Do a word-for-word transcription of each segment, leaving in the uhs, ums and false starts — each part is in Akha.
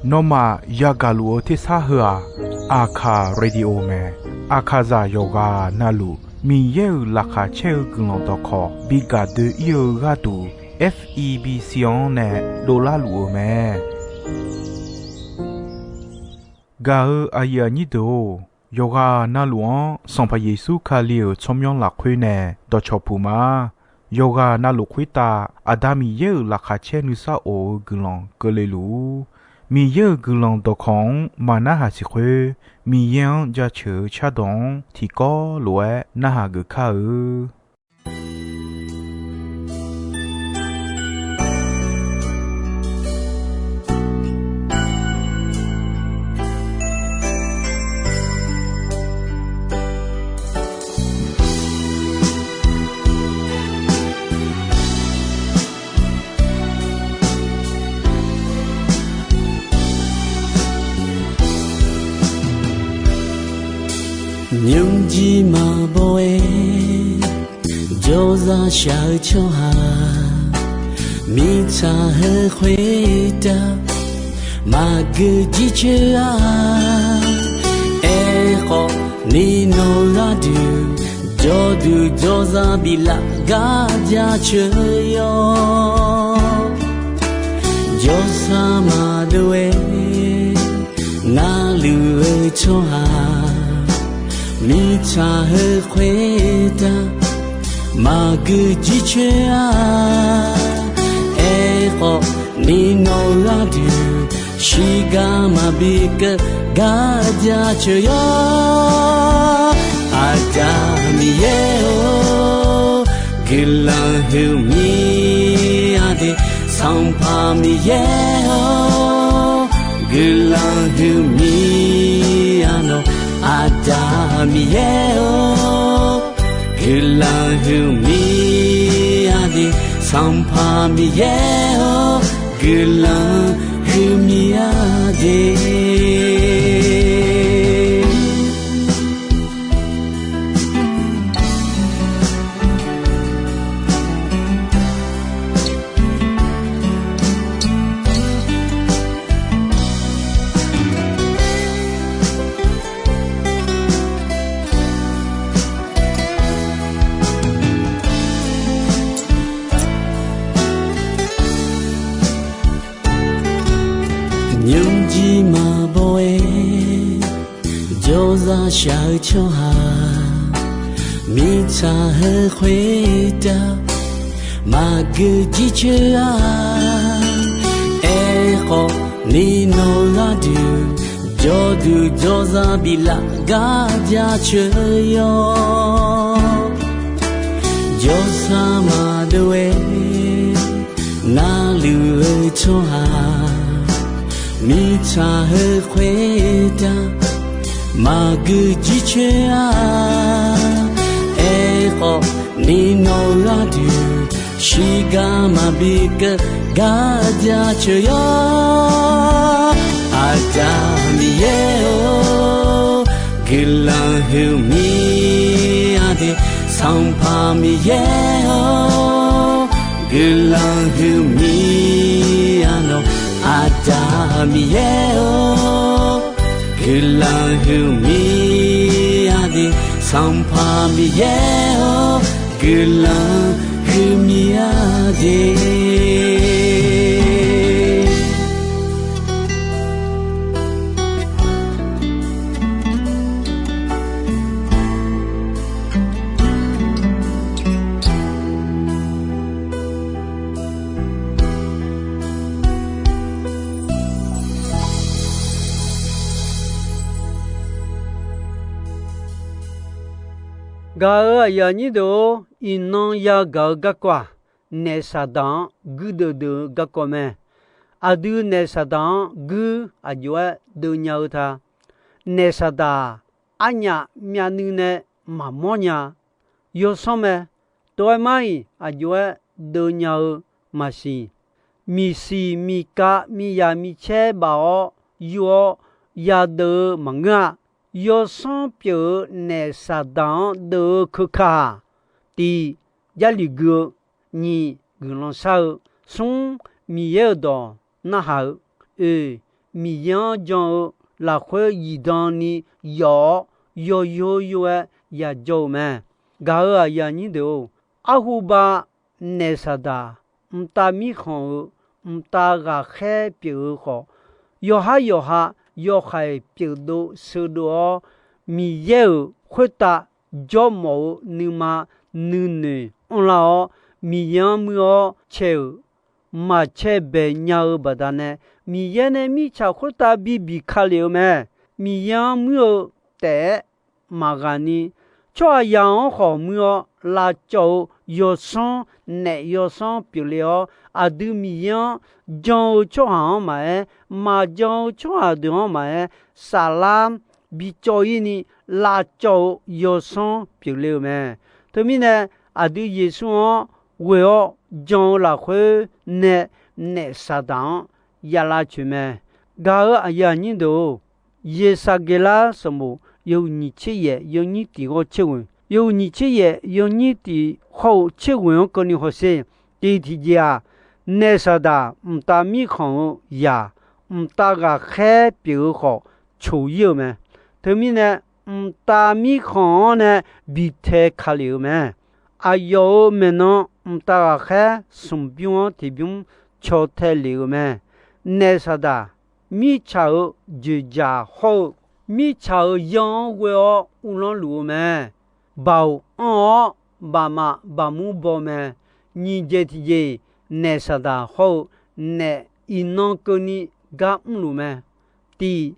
Nawmaf yagaq luf-eu tersar heu-aq, Aqkaq Radio mae. Aqkaqzaq yawqghaq navluf Miqyaer-euq laqkhaq caer-eu guiqlanq dawqkawq bi gaq doe-ir-eu gharduq, F E B C-anr nae dovlar luf-eu mae. Gaq-eu aqyuif aqnyir deuq-or, yawqghaq navluf-anr Sanqpaq Yeqsur Kali-euq tsawrmyanr lafkhoer nae dawqcawq puq ma. Yawqghaq navluf khoertav Aqda Miqyaer-euq laqkhaq caer nuisar of-eu guiqlanq keuvle luf-ur. Miqyaer-euq guiqlanq dawqkawq-anr maqnarhaq siq khoer, Miqyaer-anr jaceuq-eu cardawq-anr tiqkawv lof-aer narhaq geuf kar-eu. Nymrjir maqbaw-aer jawrzaq shaq-eu tsawrhaq, mirtsaq heu khoertav maqgeu jircoer-a. Aerkhawf, ni nawq gharduq jawrduq jawrzaq biflaf gar jaceuq yawr. Jawrsar maqdov-aer narluf-eu tsawrhaq, mirtsaq heu khoertav maqgeu jircoer-a. Aerkhawf, ni nawq gharduq shiqgar maqbi keuv gar jaceuq yawr. Aqda Miqyaer-or, guiqlanq huiqmir-a de. Sanqpaq Miqyaer-or, guiqlanq huiqmir-a nawq. Aqda Miqyaer-or, guiqlanq huiqmir-a de. Sanqpaq Miqyaer-or, guiqlanq huiqmir-a de. Nymrjir maqbaw-aer jawrzaq shaq-eu tsawrhaq, mirtsaq heu khoertav maqgeu jircoer-a. Aerkhawf, ni nawq gharduq jawrduq jawrzaq biflaf gar jaceuq yawr. Jawrsar maqdov-aer narluf-eu tsawrhaq, mirtsaq heu khoertav maqgeu jircoer-a. Aerkhawf, ni nawq gharduq shiqgar maqbi keuv gar jaceuq yawr. Aqda Miqyaer-or, guiqlanq huiqmir-a de. Sanqpaq Miqyaer-or, guiqlanq huiqmir-a nawq. Aqda Miqyaer-or, guiqlanq huiqmir-a de. Sanqpaq Miqyaer-or, guiqlanq huiqmir-a de. Gaq-euq aqyuif aqnyir deuq-or, iqnan yagaq-eu garkawv-aq, naef Saqdaq-anr guirdeuv deuv-eu garkawv mae. Aqdui naef Saqdaq-anr guir aqjox-aer deuv nya-eu ta. Naef Saqdaq-aq, arnyaf myavnuiv nae maqmawr nya. Yawsanr mae. Tov-aer mar-iq aqjox-aer deuv nya-eu maqsiq. Miqsiq miqkav miqyaq micaer baf-awr yur-awr yadeuv-eu maqngeur-a. Yawsanr pyeuf-eu naef Saqdaq-anr deuv-eu keuka-aq, tiq, Jarlif gui-eu, nyiq, guiqlanq shar-eu, smr, Miqyaer-euq dawq narhaq-eu, oe, Miqyaer-anr jan-eu lafkhoer zifdan ni yawf-awr, yawyo yo-aer yajawr-eu mae. Gaq-euq aqyuif aqnyir deuq-or, arhuba naef Saqdaq mqtav mirkhanq-euq mqtav ghaqkhaer pyeuf-eu khawf, yawqhar yawqha yawhaiq pyeufdov sheudov-awr, Miqyaer-euq khoertav jawrmawf-eu nuima nuinoeq anrlar-awr, Miqyaer-anr muir-awr cae-euq maqcae bae nya-eu baqdanae, Miqyaer nae mirtsaq khoertav bibiq ka lef-eu mae. Miqyaer-anr muir-eu taef-aer maqghaq ni, tsawrhaqzaq-anr khawf muir-awr lavcawv-eu yawsanr, naef yawsanr pyeufle-awr, aqdui Miqyaer-anr jan-eu tsawrhaq-anr maqaer, maqjan-eu tsawrhaq deuq-anr maqaer, saflar bicawv-ir ni lavcawv-eu yawsanr pyeufle-eu mae. Teumirnae, aqdui Yeqsur-anr ghoe-awr jan-eu lafkhoer nae naef Saqdaq-anr ya lavcoeq mae. Gaq-euq aqyuif aqnyir deuq-or, Yeqsaqgeqlar sanqbof yawhuiq nyiq tser yaef yawnyir tiq ghawr tser ghoeq, yawhuiq nyiq tser yaef yawnyir tiq hawr-eu tser ghoeq-anr keuvni hawsher. Tiq tiqjeq-aq, naef Saqdaq mqtav mirkhanq-eu zaq, mqtav ghaqkhaer pyeuf-eu khawf coq-ir-euq mae. Teumirnae, mqtav mirkhanq-anr nae bi tae ka lef-euq mae. Aqyawf-euq maeqnan mqtav ghaqkhaer smq bymr-anr tiqbymr caw tae lef-euq mae. Naef Saqdaq, mirtsaq-euq dzoeqdzaq hawr-eu, mirtsaq-euq yanr-anr ghoe-awr uvlanr luf-eu mae. Baoq anr-awr, baqmaf baqmur baw mae. Nyiq jeq tiqjeq, naef Saqdaq hawr-eu, naef iqnan keuvni gar mrluf mae. Tiq,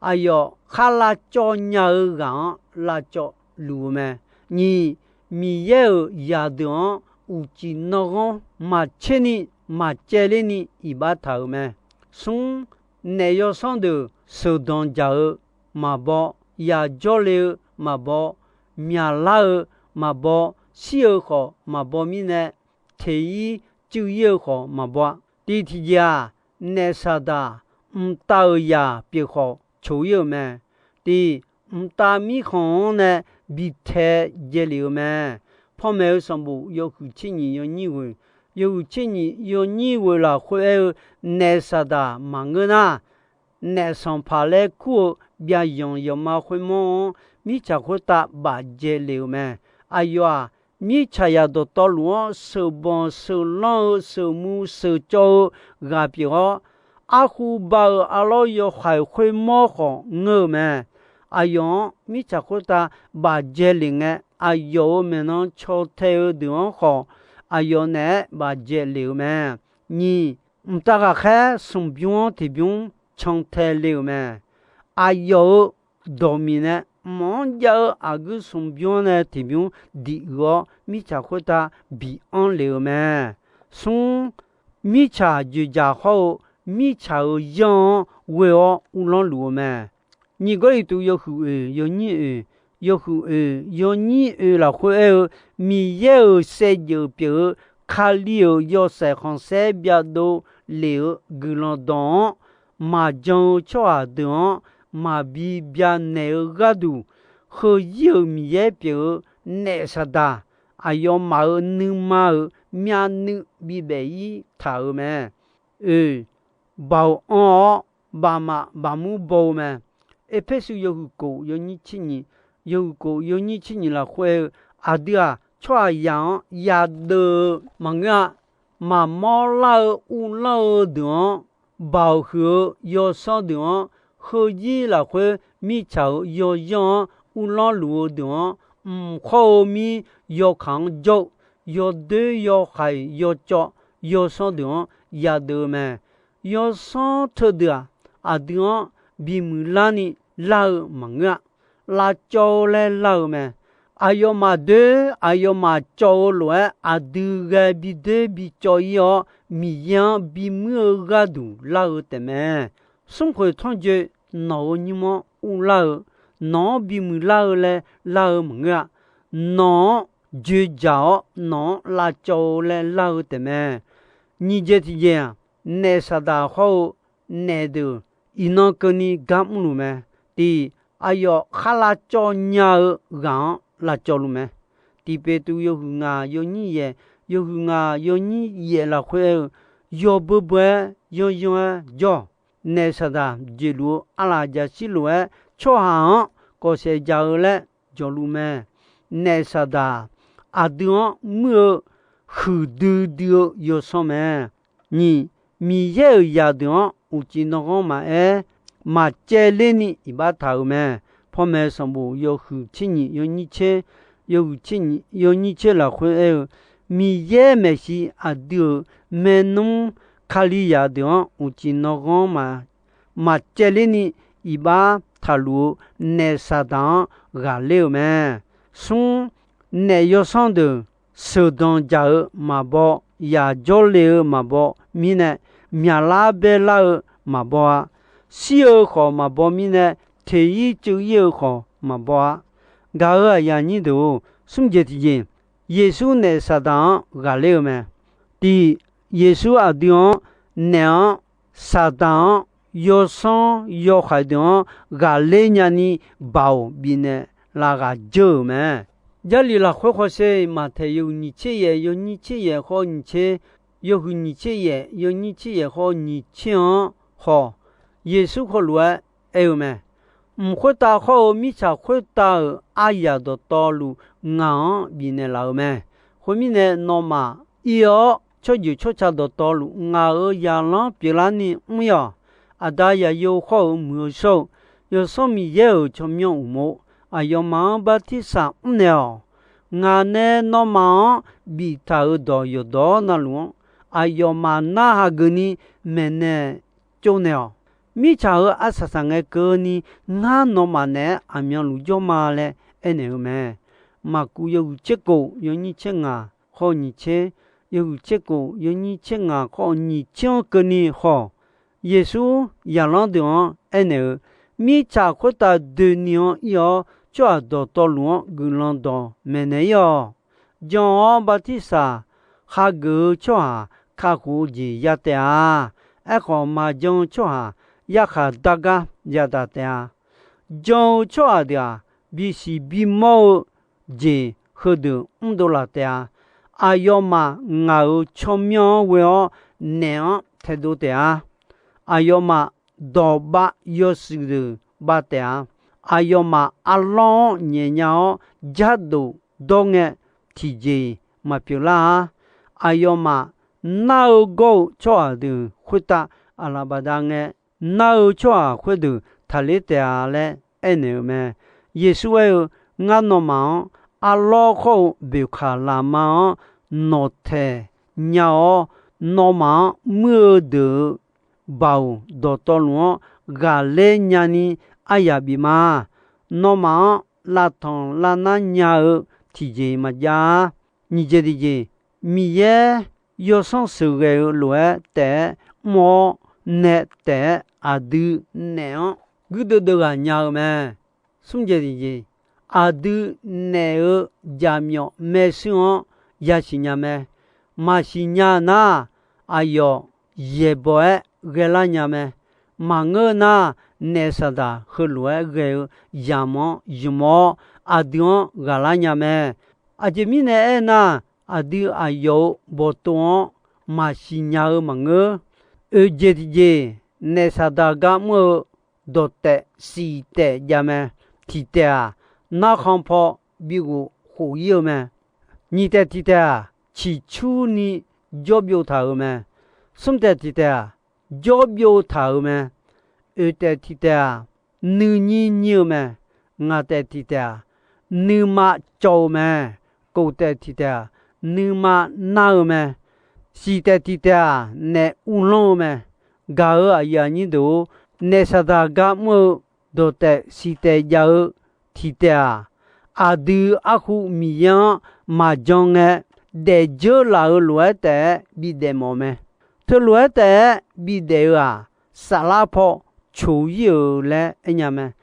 aqyawf khar lavcawv nya-eu ghaq-anr lavcawv luf-eu mae. Nyiq, Miqyaer-euq zaqdeuq-anr uqcif nanghanr maqtser ni maqcaevler ni iqbax taq-euq mae. Smr, naef yawsanr deuq sheuqdanq dzaq-eu maqbaw, yaq jawrle-eu maqbaw, myaqlar-eu maqbaw, shir-eu khawf maqbaw mirnae, teq-ir cuiv-ir-eu khawf maqbaw-a. Tiq tiqjeq-aq, naef Saqdaq mqtav-euq zaq pyeuf khawf coq-ir-euq mae. Tiq, mqtav mirkhanq-anr nae bi tae dzae lef-eu mae. Panmaeq-eu sanqbof yawhuiq tser nyiq yawnyir ghoeq, yawhuiq tser nyiq yawnyir ghoeq lafkhoer aer-eu, naef Saqdaq maqngeur nar, naef sanqpaq laer kur-eu byavyanq yawqma khoermawr-anr mirtsaq khoertav bafdzae lef-euq mae. Aqyawf-aq, mirtsaqzaq dawqtawvluf-anr sheuqbanq sheuqlanr-eu sheuqmu sheuqcawv-eu ghaq pyeuf-awr, arhu ba-euq arlawr yawhaiq khoermawr khawf ngeur-eu mae. Aqyawf-anr mirtsaq khoertav bafdzae lef ngae, aqyawf-euq maeqnan caw tae-eu deuq-anr khawf, aqyawf naeq-aer bafdzae lef-eu mae. Nyiq, mqtav ghaqkhaer smq bymr-anr tiqbymr can tae le-euq mae. Aqyawf-euq dawqmiq nae mq-anr jav-eu aqguir smq bymr-anr nae tiqbymr diq uiq-awr, mirtsaq khoertav biq anr lef-eu mae. Smr, mirtsaq dzoeqdzaq hawr-eu, mirtsaq-euq yanr-anr ghoe-awr uvlanr luf-eu mae. Nyiq Gawrliqtu yawhuiq oeq yawnyir oeq, yawhuiq oeq yawnyir oeq lafkhoer aer-eu, Miqyaer-euq saevdzeuf pyeuf-eu Kali-euq yawshaef khanqsaer byavdov lef-eu guiqlanq dawq-anr maqjan-eu tsawrhaq deuq-anr maqbi byanaeq-eu gharduq, heuzir-euq Miqyaer pyeuf-eu naef Saqdaq, aqyawfmaf-euq nuima-euq myavnuiv bibaef-ir taq-euq mae. Oe, baoq anr-awr, baqmaf baqmur baw-eu mae. Erpersu yawhuiq kof yawnyir tser nyiq, yawhuiq kof yawnyir tser nyiq lafkhoer-eu, aqdui-aq, tsawrhaqzaq-anr yadeuv-eu maqngeur-a. Maqmawr lar-eu uvlanr-eu deuq-anr, baoq huiq-eu yawsanr deuq-anr, heuzir lafkhoer mirtsaq-euq yawyanr-anr uvlanr luf-eu deuq-anr, mq khawr-eu mir yawkaq-anr jawr-eu, yawdoer yawhaiq yawcawv yawsanr deuq-anr yadeuv-eu mae. Yawsanr teudeuq-aq, aqdui-anr bimuiq larni lar-eu maqngeur-a. Lavcawv-eu laer lar-eu mae. Aqyawfmaf doer aqyawfmaf cawv-eu lof-aer, aqdui ghae bidoer bicawv-ir-awr, Miqyaer-anr bimuir-eu gharduq lar-eu taefmae. Smrkhoeq tanrjoe, nawq-euq nymr-anr uvlar-eu, nawq-anr bimuiq lar-eu laer lar-eu maqngeur-a. Nawq-anr joeqdzaq-awr, nawq-anr lavcawv-eu laer lar-eu taefmae. Nyiq jeq tiqjeq-aq, naef Saqdaq hawr-eu naef deuq iqnan keuvni gar mrluf mae. Tiq, aqyawf khar lavcawv nya-eu ghaq-anr lavcawv luf mae. Tiq Peqtuv yawhuiq ngaq yawnyir yaef, yawhuiq ngaq yawnyir yaef lafkhoer aer-eu, yawbeu beu-aer yanyan-aer jawr-awq. Naef Saqdaq jeqluf-eu arlaq jaqshir lof-aer tsawrhaq-anr kawfsaef jaq-eu laer jawqluf mae. Naef Saqdaq aqdui-anr muir-eu huiqdui dui-eu yawsanr mae. Nyiq, Miqyaer-euq zaqdeuq-anr uqcif nanghanr maqaer, maqcaevler ni iqbax taq-euq mae. Pawmaeq sanqbof yawhuiq tser nyiq yawnyir tser, yawhuiq tser nyiq yawnyir tser lafkhoer aer-eu, Miqyaer maeqshi aqdui-euq maernmr Kalizaq deuq-anr uqcif nanghanr ma maqcaevler ni iqbax taqluf-eu naef Saqdaq-anr ghaqler-euq mae. Smr, naef yawsanr deuq sheuqdanq jaq-eu maqbaw, yaq jawrle-eu maqbaw mirnae, myaqlar baerlar-eu maqbaw-a. Shir-eu khawf maqbaw mirnae, teq-ir cuiv-ir-eu khawf maqbaw-a. Gaq-euq aqyuif aqnyir deuq-or, smr jeq tiqjeq, Yeqsur naef Saqdaq-anr ghaqler-eu mae. Tiq, Yeqsur aqdui-anr naef-anr Saqdaq-anr yawsanr yawkhaeq deuq-anr ghaqler nyani baoq bifnaeq laf ghaq dzeur-euq mae. Jarlif lafkhoer khawsher Maqtaeq yawhuiq nyiq tser yaef yawnyir tser yaef khawr nyiq tser, yawhuiq nyiq tser yaef yawnyir tser yaef khawr nyiq tser-anr khawf, Yeqsur heulof-aer aer-eu mae. Mq khoertav khawr-eu mirtsaq khoertav-euq aryaq dawqtawvluf ngaq-anr bifnaeq laf-euq mae. Khoermirnae, nawmaf ir-awr tsawrjeuq tsawrca dawqtawvluf ngaq-euq zaqlanr pyeuflarni mr-ir-awq. Aqda, Zaqyo khawr-euq Muiq-eu shawr-eu Yawsanr Miqyaer-euq tsawrmyanr uqmov, aqyawfmaf-anr bartirsaq mrnaeq-awq. Ngaq nae nawmaf-anr biftaq-euq dawq yawqdawq navluf-anr, aqyawfmaf narhaq geufni maeqnaeq tsovnaeq-awq. Mirtsaq-euq arsaq saqngae keuvni ngar nawmaf naeq-aer aqmyanluf jawr ma laer aernaeq-eu mae. Maqkuv yawhuiq tser kof yawnyir tser ngaq khawr nyiq tser, yawhuiq tser kof yawnyir tser ngaq khawr nyiq tser-anr keuvni khawf, Yeqsur zaqlanr deuq-anr aernaeq-eu, Mirtsaq khoertav doeni-anr ir-awr, tsawrhaq dawqtawvluf-anr guiqlanq dawq maeqnaeq ir-awq. Jan-awr bartirsaq hageuf-eu tsawrhaq kakhof-eu jeq ya taef-a. Aerkhawf, maqjan-eu tsawrhaq yarkhaq dar gar yadaq taef-a. Jan-eu tsawrhaq deuq-aq, bisiq bimawr-eu jeq heudeuq mrdov laf taef-a. Aqyawfmaf ngaq-euq tsawrmyanr-anr ghoe-awr naef-anr taedov taef-a. Aqyawfmaf dawqbav yawshuif deuq bav taef-a. Aqyawfmaf arlawr-anr nyaef nya-awr, jardof dawr ngae, tiqjeq-iq maqpyeuf lar-a. Aqyawfmaf nar-eu gawr-eu tsawrhaq deuq khoertav aqlaf bafdav ngae, nar-eu tsawrhaq khoerdeuq taqler taef-a laer aernaeq-eu mae. Yeqsur aer-eu, Ngar nawmaf-anr arlawr khawr-eu boeqkaq lafma-anr nawqtaeq nya-awr, nawmaf-anr muir-eu deuq-euq baoq dawqtawvluf-anr ghaqler nyani aryaq bif ma. Nawmaf-anr lavtanq lavnar nya-eu tiqjeq maqjav-a. Nyiq jeq tiqjeq, Miqyaer yawsanr sheuqghae-eu lof-aer taef-aer mr-awr, nae taef-aer aqdui naef-anr guirdeuv deuv ghaq nya-eu mae. Smr jeq tiqjeq, aqdui naef-eu jaqmyawf maershuir-anr yasiq nya mae. Maqsiq nya nar, aqyawf yaeqbawq-aer ghaelar nya mae. Maqngeur nar, naef Saqdaq heulof-aer ghae-eu yamq-anr ymq-awr, aqdui-anr ghaqlar nya mae. Aqjeq mirnae aernar, aqdui aqyawf-euq bawqtov-anr maqsiq nya-eu maqngeur. Oeq jeq tiqjeq, naef Saqdaq gar mr-eu dawqtaef siq taef jav mae. Tiq taef-aq, narkhan paw bighof khof-ir-eu mae. Nyiq taef tiq taef-aq, ciqcurni jawr byov taq-euq mae. Smr taef tiq taef-aq, jawr byov taq-euq mae. Oeq taef tiq taef-aq, nuinyir nyir-eu mae. Ngaq taef tiq taef-aq, nuima cawv-eu mae. Kof taef tiq taef-aq, nuima nar-eu mae. Siq taef tiq taef-aq, naef uvlanr-eu mae. Gaq-euq aqyuif aqnyir deuq-or, naef Saqdaq gar mr-eu dawqtaef siq taef jav-eu tiq taef-aq, aqdui arhu Miqyaer-anr maqjan ngae, daefdzeur laf-euq lof-aer taef-aer bidaef mawf mae. Teulof-aer taef-aer bidaef-eu-aq, saflar paw coq-ir-euq laer aernya mae.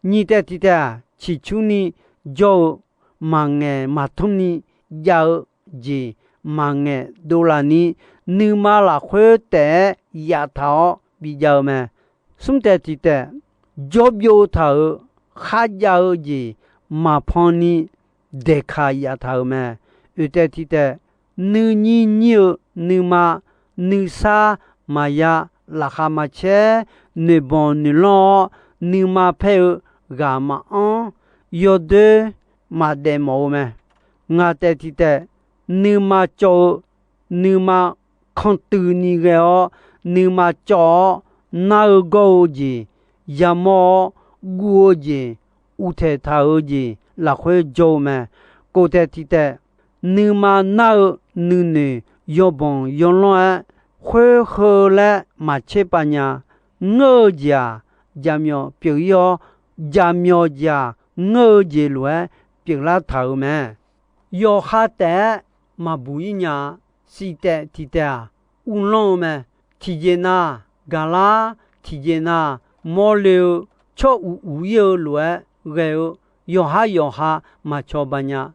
Nyiq taef tiq taef-aq, ciqcurni jawr-eu maqngaeq maqtmr ni jav-eu jeq maqngaeq dovlaf ni, nuima lafkhoer taef-aer yaftaq-awr bijav-eu mae. Smr taef tiq taef, jawr byov taq-euq kharjav-eu jeq maqpan ni daeqkaq yaftaq-euq mae. Oeq taef tiq taef, nuinyir nyir-eu nuima nuisar maqya, laqkhaq maqcaer, noeqbanq noeqlanr-awr, nuima paer-eu ghaq maqanr, yawdoer maqdaef mawf-eu mae. Ngaq taef tiq taef, nuima cawv-eu, nuima kantuiv ni ghae-awr, nuima cawv-awr, nar-eu gawr-eu jeq, yamawr-awr guv-eu jeq, uvtaeq taq-eu jeq lafkhoer jawr-eu mae. Kof taef tiq taef, nuima nar-eu nuinoeq yawbanq yawlanr-aer, khoer heu laer maqtser pav nya. Ngeur-eu jeq-aq, jaqmyawf pyeuf-ir-awr, jaqmyawf jeq-aq, ngeur-eu jeq lof-aer pyeuflar taq-euq mae. Yawqha taef-aer maqbuq-ir nya-a. Siq taef tiq taef-aq, uvlanr-eu mae. Tiqjeq nav gaqlar, tiqjeq nav mawrle-eu, tsawr uq uq-ir-eu lof-aer ghae-eu, yawqhar yawqha maqcawba nya.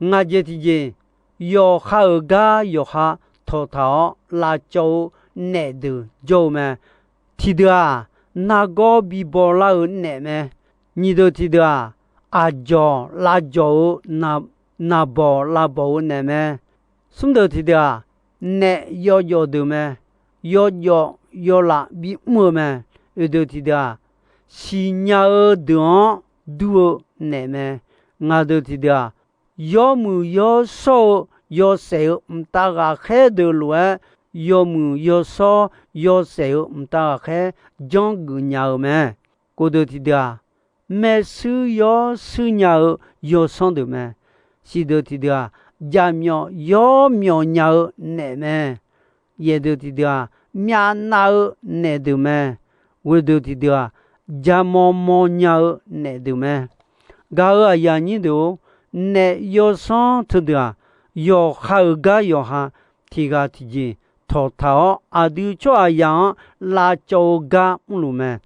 Ngaq jeq tiqjeq, yawqha-euq gar yawqha tawqtaq-awr lavcawv-eu naef deuq jawr-eu mae. Tiqdeuq-aq, nargawr bibaw lar-eu naef mae. Nyiq deuq tiqdeuq-aq, aqjawq lavjawq-eu naqbawq lavbawq-eu naef mae. Smr deuq tiqdeuq-aq, naef yawjawf deuq mae. Yawjawf yawlaf bimr-eu mae. Oeq deuq tiqdeuq-aq, siqnya-eu deuq-anr dur-eu naef mae. Ngaq deuq tiqdeuq-aq, yawmuiq yawshawr-eu yawshaef-euq mqtav ghaqkhaer deuq lof-aer, yawmuiq yawshawr yawshaef-euq mqtav ghaqkhaer janrgeuf nya-eu mae. Kof deuq tiqdeuq-aq, maershuir yawshuir nya-eu yawsanr deuq mae. Siq deuq tiqdeuq-aq, jaqmyawf yawmyawf nya-eu naef mae. Yaeq deuq tiqdeuq-aq, myavnav-eu naef deuq mae. Ghoeq deuq tiqdeuq-aq, jamaw maw nya-eu naef deuq mae. Gaq-euq aqyuif aqnyir deuq-or, naef yawsanr teudeuq-aq, yawqha-euq gar yawqha tiq ghaq tiqjeq tawqtaq-awr, aqdui tsawrhaqzaq-anr lavcawv-eu gar mrluf mae.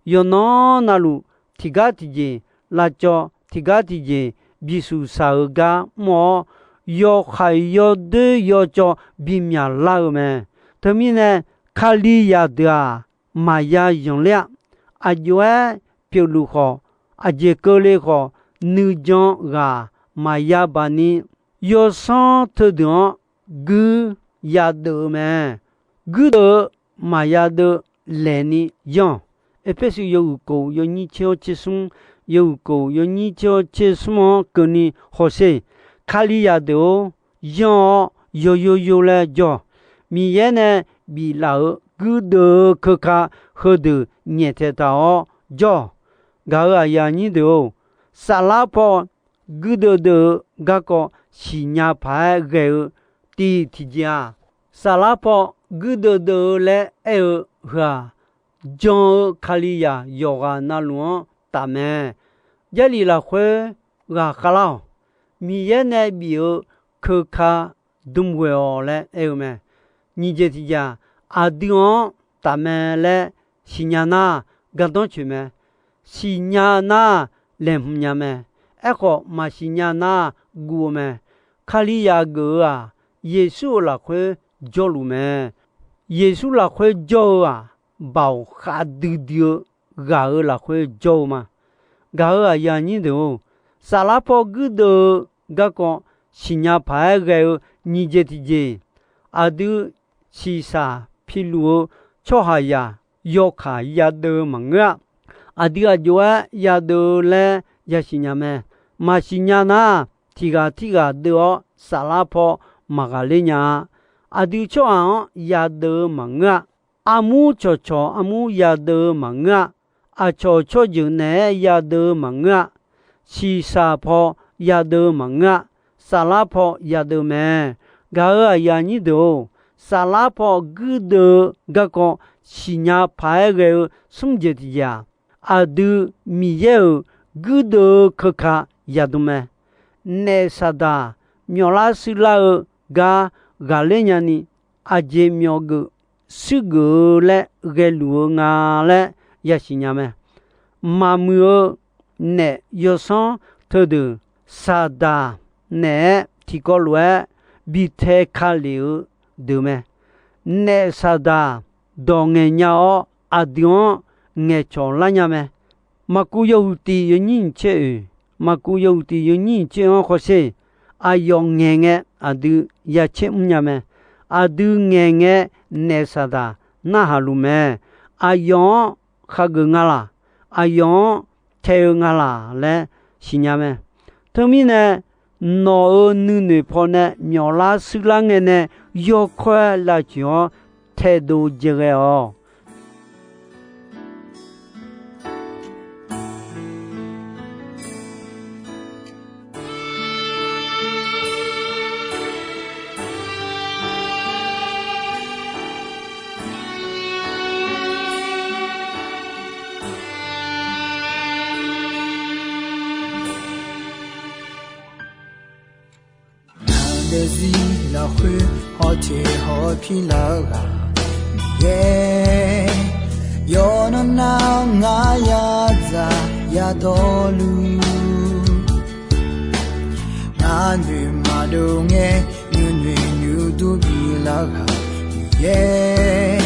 Yawqnan navluf tiqgar tiqjeq lavcawv, tiqgar tiqjeq bishuq shaq-eu gar mr-awr, yawkhaeq yawdoer yawcawv bimyaq lar-eu mae. Teumirnae, Kalizaq deuq-aq, maqya zanqler-a. Aqjox-aer pyeufluf khawf, aqjeq keuvle khawf, nuijan ghaq maqya baq ni, yawsanr teudeuq-anr guir yadeuf-eu mae. Guirdeuv-eu maqya deuv laeqni yanr-awq. Erpersu yawhuiq kof yawnyir tser-awr tser smr, yawhuiq kof yawnyir tser-awr tser smr-anr keuvni hawsher. Kalizaq deuq-or, yanr-awr yawyo yo laer jawr. Miqyaer nae biflaf-euq guirdeuv-eu keuka heudeuq nyaeftaeq taq-awr jawr-awq. Gaq-euq aqyuif aqnyir deuq-or, saflar paw guirdeuv deuv-eu garkawv siqnya paq-aer ghae-eu tiq tiqjeq-aq, saflar paw guirdeuv deuv-eu laer aer-eu heu-aq, jan-eu Kalizaq yawqghaq navluf-anr taf mae. Jarlif lafkhoer ghaqkhav lar-awq. Miqyaer nae bif-eu keuka dm ghoe-awq laer aer-eu mae. Nyiq jeq tiqjeq-aq, aqdui-anr taf mae laer siqnya nar, gardanr coeq mae. Siqnya nar, laeqhmq nya mae. Aerkhawf, maqsiq nya nar, guv-eu mae. Kalizaq geuf-eu-aq, Yeqsur-euq lafkhoer jawrluf mae. Yeqsur lafkhoer jawr-eu-aq, baoq khavdui dui-eu ghaq-euq lafkhoer jawr-eu ma. Gaq-euq aqyuif aqnyir deuq-or, saflar paw guirdeuv-eu garkawv siqnya paq-aer ghae-eu nyiq jeq tiqjeq, aqdui shiqshaq piluf-eu tsawrhaqzaq yawkaq yadeuv-eu maqngeur-a. Aqdui aqjox-aer yadeuv-eu laer yasiq nya mae. Maqsiq nya nar, tiq ghaq tirghaq deuv-awr saflar paw maqghaqler nya-a. Aqdui tsawrhaq-anr yadeuv-eu maqngeur-a. Armur cawqcawq armur yadeuv-eu maqngeur-a. Aqcawq tsawrjeuq naeq-aer yadeuv-eu maqngeur-a. Shiqshaq paw yadeuv-eu maqngeur-a. Saflar paw yadeuv mae. Gaq-euq aqyuif aqnyir deuq-or, saflar paw guirdeuv-eu garkawv siqnya paq-aer ghae-eu smr jeq tiqjeq-aq, aqdui Miqyaer-euq guirdeuv-eu keuka yadm mae. Naef saqdaq myawflar shuirlar-eu gar ghaqler nyani, aqjeq myawfgeuf shuirgeuf-eu laer ghaeluf-eu nga laer yasiq nya mae. Maqmuiq-eu naef yawsanr teudeuq saqdaq naeq-aer tiqkawv lof-aer bi tae ka lef-eu deuq mae. Naef saqdaq dawq ngaeq nya-awr, aqdui-anr ngaeqcawq lar nya mae. Maqkuv yawhuiq tiq yawnyir nyiq tser oeq, Maqkuv yawhuiq tiq yawnyir nyiq tser-anr hawsher. Aqyawf ngaeq ngae aqdui yacaer mr nya mae. Aqdui ngaeq ngae naef Saqdaq narhaq luf mae. Aqyawf-anr khageuf nga laq? Aqyawf-anr tae-eu nga laq laer siqnya mae. Teumirnae, nawq-euq nuinoeq pawnae myawflar shuirlar ngae nae yawkawr-aer lavcoeq-anr taedov jaeghae-awq. Ngaq daefzir lafkhoer hawteq hawpir lar-eu ghaq Miqyaer, yawqnan nar-awr ngar yadzaq yadawrluf, ngar noeq maqdov ngae nuinoeq nuidur bilar ghaq Miqyaer,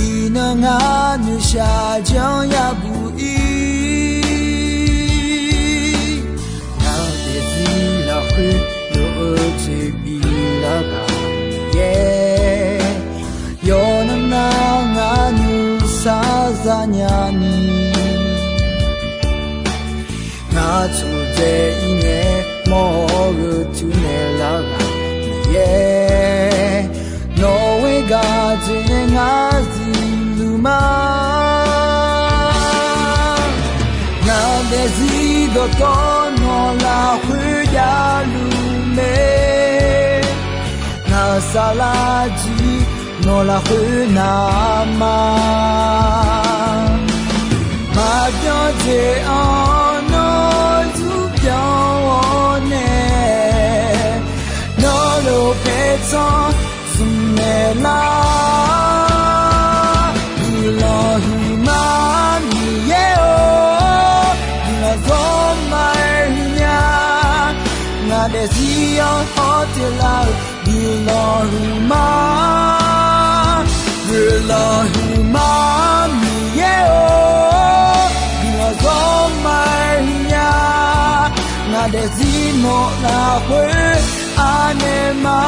iqnan ngar noeqshaq janr yabuq ir. Ngaq daefzir lafkhoer lof-eu jeq bilar ghaq Miqyaer, yawqnan nar ngar nuisar zanya ni, ngar tsofdzae ir ngae mawr-awr gheu tuv naeq lar ghaq Miqyaer, nawq ghoer gaq jeq nae ngar zifluf ma. Ngaq daefzir dawqtawvluf nawq lafkhoer javluf mae. Ngaq saflar jir nawq lafkhoer navma, maqbyan jeq-anr nawr zurpyanq-awr nae, nawr lof paertsanr zmq naeq lar. Guiqlanq huiqma Miqyaer-or, guiqlanq zawr ma-aer huiqnya. Ngaq daefzir-anr hawteq lar-euq guiqlanq huiqma, guiqlanq huiqma Miqyaer-or, guiqlanq zawr ma-aer huiqnya. Ngaq daefzir nawq lafkhoer anaeq ma.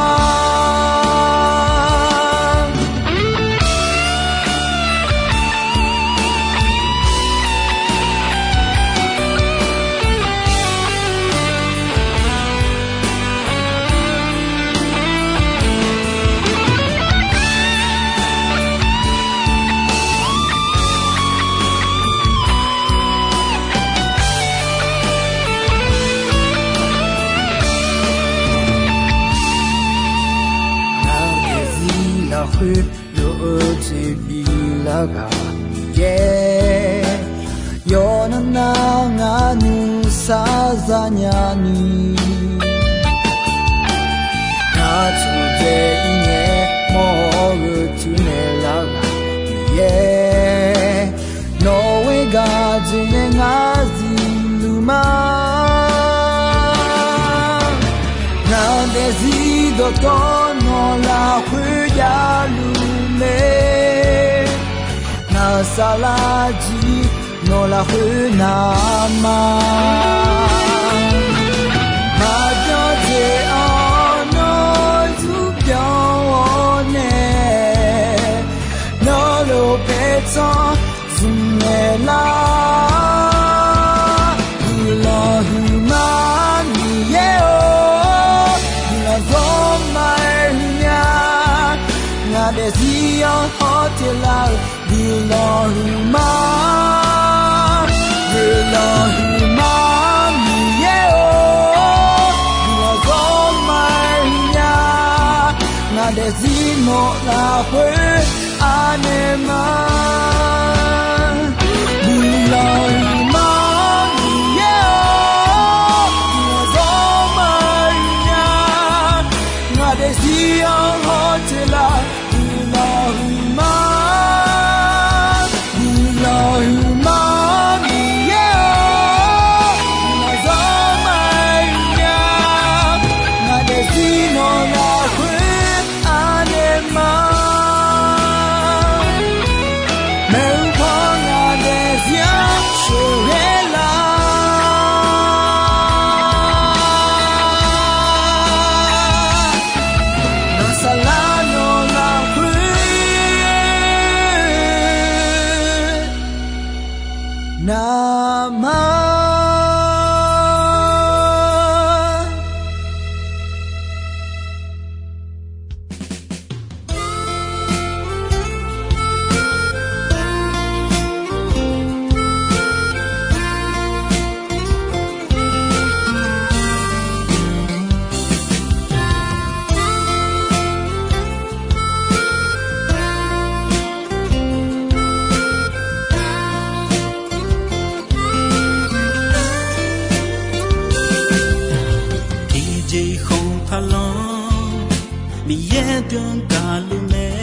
Ngaq daefzir lafkhoer lof-eu jeq bilar ghaq Miqyaer, yawqnan nar ngar nuisar zanya ni, ngar tsofdzae ir ngae mawr-awr gheu tuv naeq lar ghaq Miqyaer, nawq ghoer gaq jeq nae ngar zifluf ma. Ngaq daefzir dawqtawvluf nawq lafkhoer javluf mae. Ngaq saflar jir nawq lafkhoer navma, maqbyan jeq-anr nawr zurpyanq-awr nae, nawr lof paertsanr zmq naeq lar. Guiqlanq huiqma Miqyaer-or, guiqlanq zawr ma-aer huiqnya. Ngaq daefzir-anr hawteq lar-euq guiqlanq huiqma, guiqlanq huiqma Miqyaer-or, guiqlanq zawr ma-aer huiqnya. Ngaq daefzir nawq lafkhoer anaeq ma. Guiqlanq huiqma Miqyaer-or, guiqlanq zawr ma-aer huiqnya. Ngaq daefzir-anr hawteq lar guiqlanq huiqma, guiqlanq huiqma Miqyaer-or, guiqlanq zawr ma-aer huiqnya. Ngaq daefzir nawq lafkhoer anaeq ma. Navmar. Tiqjeq khanq taqlanr, Miqyaer deuq-anr gaqluf mae.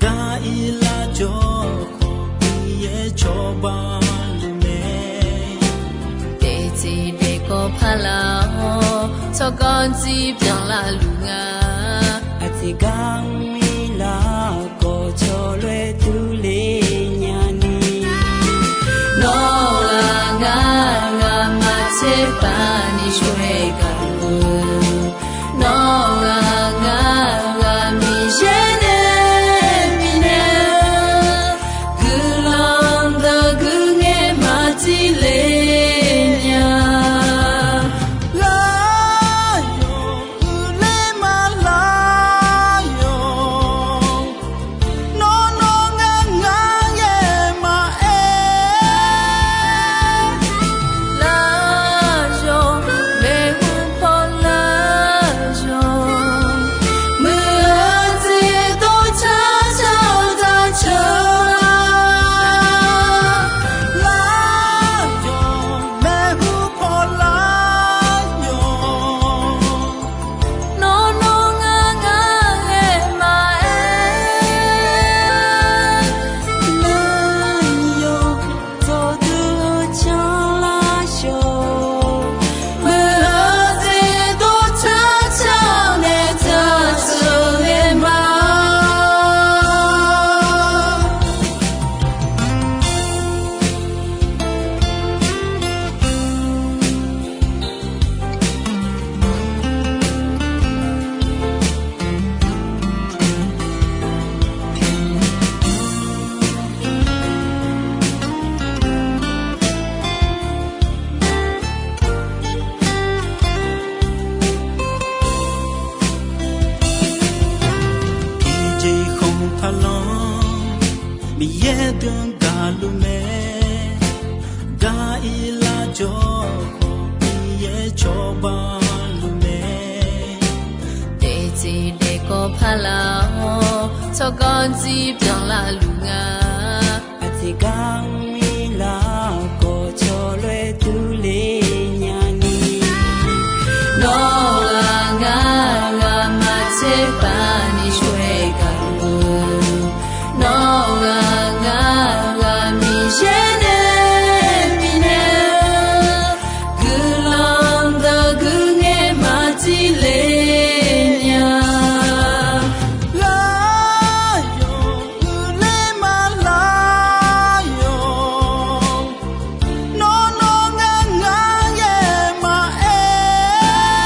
Gar ir lar jawr khawf, Miqyaer cawba luf mae. Daefzir daefkawv parlar-awr, tsawrganr jir byanlar luf nga. Aqjeq gar mr ir lar khawf, cawloer durler nyani. Nawr-aq ngar, ngamaf tserpav ni shawr-aer gaq-eu. Nawr-aq ngar, ngar Miqyaer nae bifnaeq-eu guiqlanq deuq guiqngaer maqdir le nya. Lar yawq uiqler ma lar yawq. Nawr nawr ngar ngar yaer maqaer. Lar yawq, maeqhu paw lar yawq. Muiq-eu jeq dawrcar car-eu dawrcar-eu lar. Lar yawq, maeqhu paw lar yawq. Nawr nawr ngar ngar yaer maqaer. Lar yawq, tsawqdui-eu canlar shawq. Muiq-eu jeq dawrcar car-eu nae taqtseuv nae ma. Tiqjeq khanq taqlanr, Miqyaer deuq-anr gaqluf mae. Gar ir lar jawr khawf, Miqyaer cawba luf mae. Daefzir daefkawv parlar-awr, tsawrganr jir byanlar luf nga. Aqjeq gar mr ir lar khawf, cawloer durler nyani. Nawr-aq ngar, ngamaf tserpav ni shawr-aer gaq-eu. Nawr-aq ngar, ngar Miqyaer nae bifnaeq-eu guiqlanq deuq guiqngaer maqdir le nya. Lar yawq uiqler ma lar yawq. Nawr nawr ngar ngar yaer maqaer.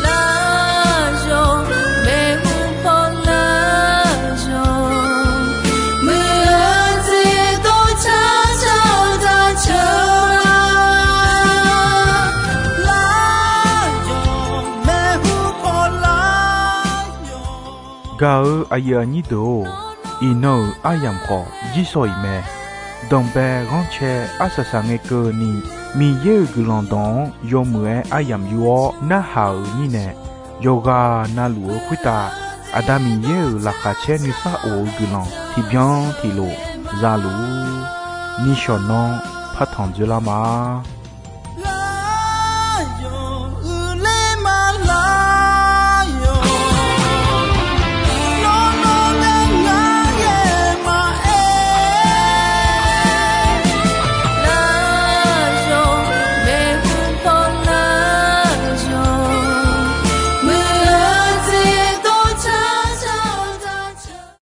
Lar yawq, maeqhu paw lar yawq. Muiq-eu jeq dawrcar car-eu dawrcar-eu lar. Lar yawq, maeqhu paw lar yawq. Gaq-eu aqyuif aqnyir deuq-or, iqnan-euq aryamq khawf jirsawq iq mae. Danqbae ghanrcae arsaq saq ngae keuvni, Miqyaer-euq guiqlanq dawq-anr yawmuiq-aer aryamq yur-awr narhaq-euq mirnae, yawqghaq na luf-eu khoertav Aqda Miqyaer-euq laqkhaq caer nuisar of-eu guiqlanq tiqbyan tiqlof za luf-ur. Nishawq nanr partanq dzoerlar ma.